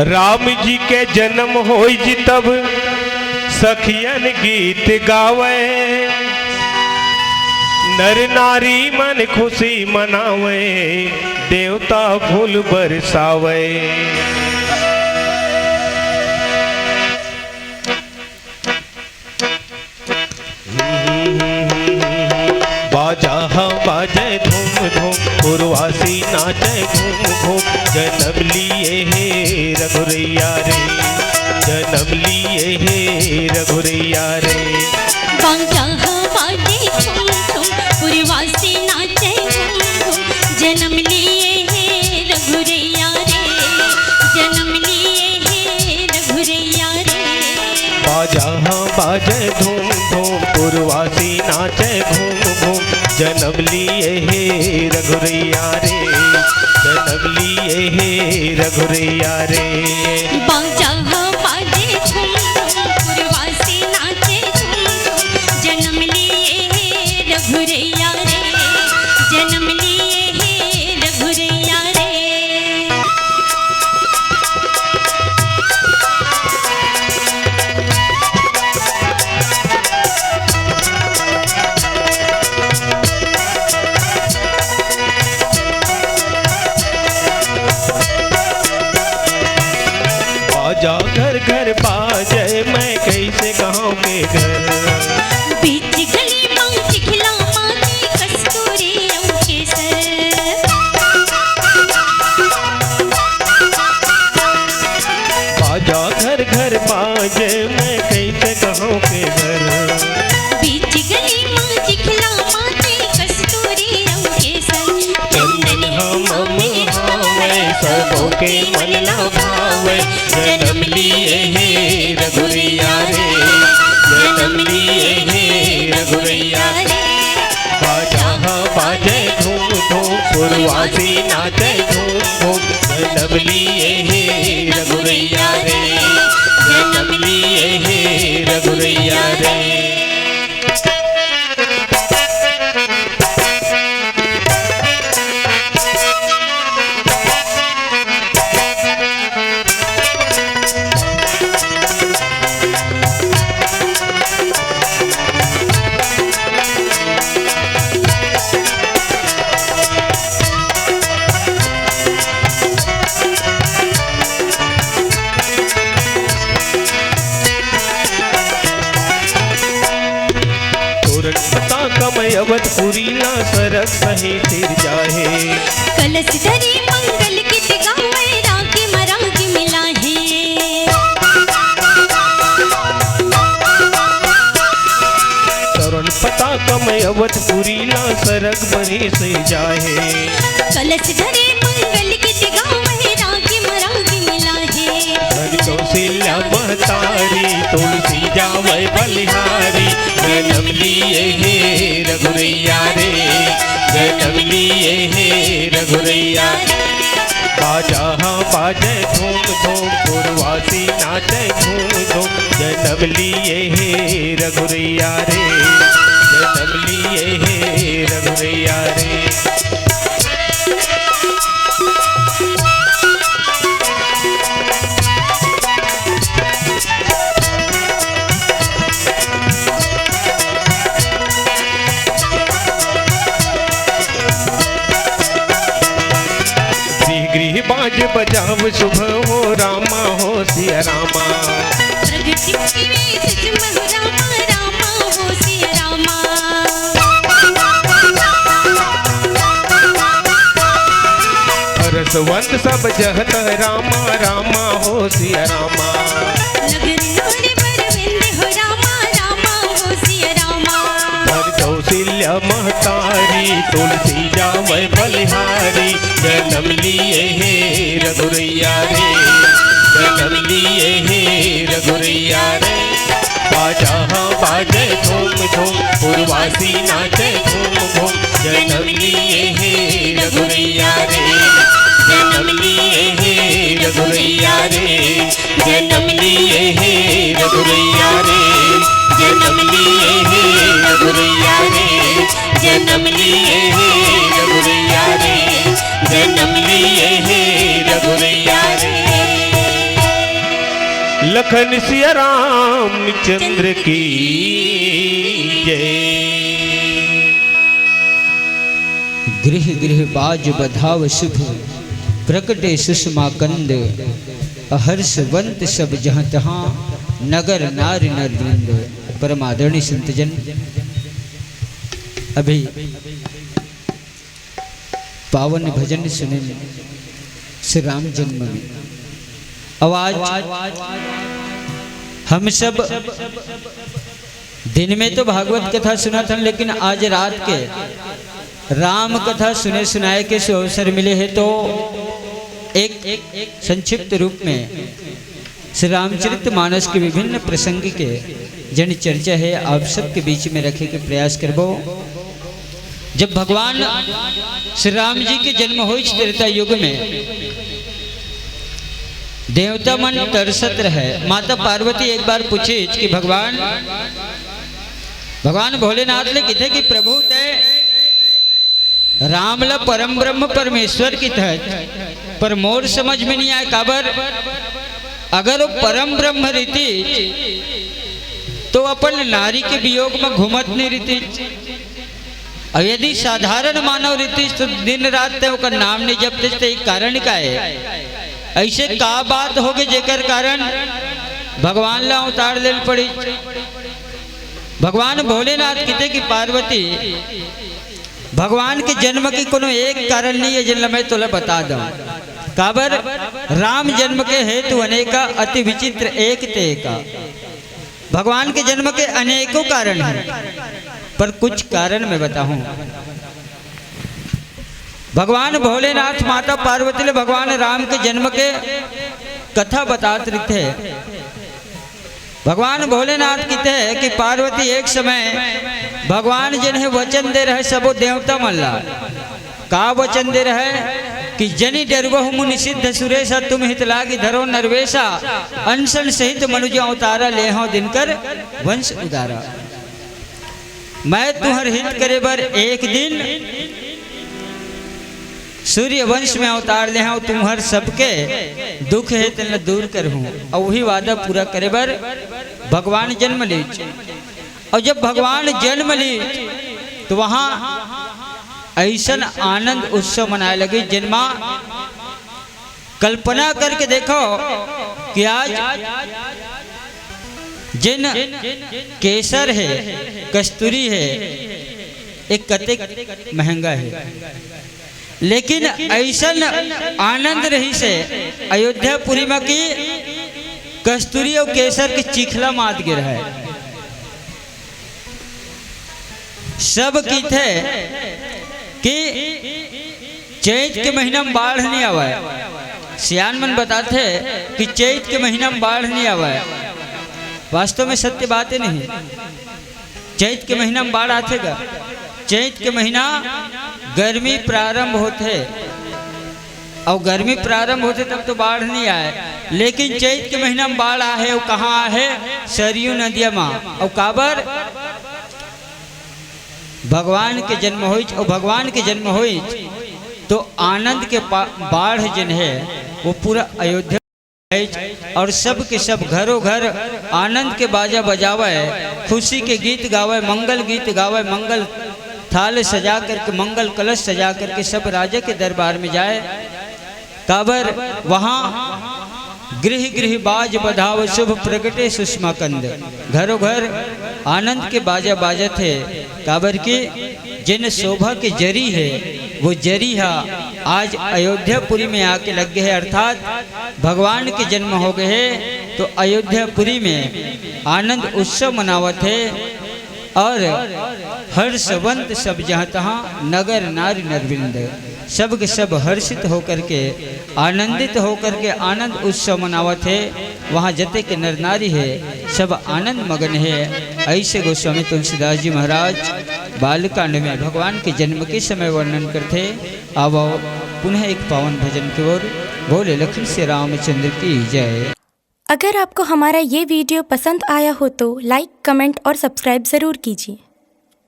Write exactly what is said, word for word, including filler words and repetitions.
राम जी के जन्म होइस तब सखियन गीत गावै, नर नारी मन खुशी मनावै, देवता फूल बरसावै। बाजा ह बाजे धूम धूम, पुरवासी नाचे घूम घूम। जनम लिए हे रघुरैया रे, जनम लिए हे रघुरैया रे। बाजा ह बाजे धूम धूम, पुरवासी नाचे घूम घूम। जनम लिए हे रघुरैया रे, जनम लिए हे रघुरैया रे। बाजा ह बाजे धूम धूम, पुरवासी नाचे घूम घूम। जनम लिए हे रघुरैया रे, जनम लिए हे रघुरैया रे। बाजा ह बाजे धूम धूम, पुरवासी नाचे घूम घूम। जनम लिए हे रघुरैया रे, जनम लिए हे रघुरैया रे। बाजा घर घर बाजे, मैं कइसे कहूँ के घर। बीच गली मा चिखला माटी, कस्तूरी अउ केसर। बाजा घर घर बाजे, मैं कइसे कहूँ के घर। बीच गली मा चिखला माटी, कस्तूरी अउ केसर। चंदन ह मम हावय, सबो के मन ल भावय। जनम लिए हे रघुरैया रे, जनम लिए हे रघुरैया रे। बाजा ह बाजे धूम धूम, पुरवासी नाचे घूम घूम। जनम लिए हे रघुरैया रे, जनम लिए हे रघुरैया रे। तोरन पताका म अवधपुरी ला सरग सही सिरजाहे। कलश धरे मंगल गीत गावै, राग म राग मिलाहे। तोरन पताका म अवधपुरी ला सरग बने सिरजाहे। कलश धरे मंगल गीत गावै, राग म राग मिलाहे। धन कौशल्या महतारी, तुलसी जावै बलिहारी। जनम लिए हे रघुरैया रे, जनम लिए हे रघुरैया रे। बाजा ह बाजे धूम धूम, पुरवासी नाचे घूम घूम। जनम लिए हे रघुरैया रे, जनम लिए हे रघुरैया रे। गृह गृह बाज बजाव शुभ हो रामा हो सिया रामा। प्रगति की वे सच मह रामा, रामा हो सिया रामा। हरसवंत सब जहत रामा, रामा हो सिया रामा। नगरी नगरी बरविंद हो रामा, रामा हो सिया रामा। धन कौशल्या महतारी, तुलसी जावै बलिहारी। जनम लिए हे रघुरैया रे, जनम लिए हे रघुरैया रे। बाजा ह बाजे धूम धूम, पुरवासी नाचे घूम घूम। जनम लिए हे रघुरैया रे, जनम लिए हे रघुरैया रे। जनम लिए हे रघुरैया रे, जनम लिए हे रघुरैया रे, जनम लिए हे रघुरैया रे, जनम लिए हे रघुरैया रे। खन सिया रामचंद्र की जय। गृह गृह बाज बधाव शुभ, प्रकटे सुषमा कंद। हर्षवंत सब जहाँ तहाँ, नगर नारी नर वृंद। परम आदरणीय संतजन, अभी पावन भजन सुने श्री राम जन्म में। अउ आज हम सब दिन में तो भागवत कथा सुनत हन, लेकिन आज रात के राम कथा सुने सुनाए के सु अवसर मिले हे, तो एक संक्षिप्त रूप में श्री रामचरित मानस के विभिन्न प्रसंग के जन चर्चा हे, आप सबके बीच में रखे के प्रयास करबो। जब भगवान श्री राम जी के जन्म होइच त्रेता युग में, देवता मन तरसत रहे। माता पार्वती एक बार पूछिच कि भगवान, भगवान भोलेनाथ ले किथे कि प्रभु तैं राम ला परम ब्रह्म परमेश्वर किथे, पर मोर समझ में नहीं आए काबर, अगर वो परम ब्रह्म रहितिस तो अपन नारी के वियोग में घूमत नहीं रहितिस। अउ यदि साधारण मानव रहितिस तो दिन रात तैं ओकर नाम नहीं जपतिस, तो एक कारण का हे? ऐसे का बात होगे जेकर कारण भगवान ला अवतार लेल पड़ी? भगवान भोलेनाथ किथे कि पार्वती, भगवान के जन्म के कोनो एक कारण नहीं हे, जेन ला मैं तोला बता दंव। काबर, राम जन्म के हेतु अनेका, अति विचित्र एक ते एका। भगवान के जन्म के अनेकों कारण हे, पर कुछ कारण मैं बताहूं। भगवान भोलेनाथ माता पार्वती ले भगवान राम के जन्म के कथा बतात रहिथे। भगवान भोलेनाथ किथे कि पार्वती एक समय भगवान जेन हे वचन दे रहे सबो देवता मन ला। का वचन दे रहे कि जनि डरवहु मुनि सिद्ध सुरेसा, तुम हित लागी धरो नरवेसा, अनशन सहित मनुज अवतारा, लेहौं दिनकर वंश उदारा। मैं तुम्हर हित करे बर एक दिन सूर्यवंश में अवतार लेहौं, तुम्हर सबके दुख हे तेन ला दूर करहूं। अउ वही वादा पूरा करे बर भगवान जन्म लीच। अउ जब भगवान जन्म लीच तो वहां अइसन आनंद उत्सव मनाए लगिस, जेन मा कल्पना करके देखो कि आज जेन केसर हे, कस्तूरी हे, ए कतेक महंगा हे, लेकिन अइसन आनंद रहिस हे अयोध्यापुरी म कि कस्तूरी अउ केसर के चिखला मात गे रहय। सब किथे कि चैत के महीना में बाढ़ नहीं आवय। सियान मन बताथे कि चैत के महीना में बाढ़ नहीं आवय। वास्तव में सत्य बात हे नहीं। चैत के महीना में बाढ़ आथे गा? चैत के महीना गर्मी प्रारंभ होथे, अउ गर्मी प्रारंभ होथे तब तो बाढ़ नहीं आए, लेकिन चैत के महीना में बाढ़ आहे। अउ कहाँ आहे? सरयू नदिया मा। अउ काबर? भगवान के जन्म होइच, अउ भगवान के जन्म होइच तो आनंद के पा-, बाढ़ जेन हे वो पूरा अयोध्या होइच, अउ सब के सब घरों घर आनंद के बाजा बजावय, खुशी के गीत गावय, मंगल गीत गावय, मंगल थाल सजा करके, मंगल कलश सजा करके सब राजा के दरबार में जाए। काबर वहाँ गृह गृह बाज बधाव शुभ प्रगटे सुषमा कंद। घरों घर आनंद के बाजा बाजत हे। काबर कि जेन शोभा के जरी हे, वो जरी हा आज अयोध्यापुरी में आके लग गे हे, अर्थात भगवान के जन्म हो गे हे, तो अयोध्यापुरी में आनंद उत्सव मनावत हे। अउ हर्षवंत सब जहाँ तहाँ, नगर नारी नरवृंद। सब के सब हर्षित होकर के, आनंदित होकर के आनंद उत्सव मनावत हे। वहाँ जतेक नर नारी हे, सब आनंद मगन हे। ऐसे गोस्वामी तुलसीदास जी महाराज बालकांड में भगवान के जन्म के समय वर्णन करथे। आवो पुनः एक पावन भजन की ओर। बोले लखन से रामचंद्र की जय। अगर आपको हमारा ये वीडियो पसंद आया हो तो लाइक, कमेंट और सब्सक्राइब ज़रूर कीजिए।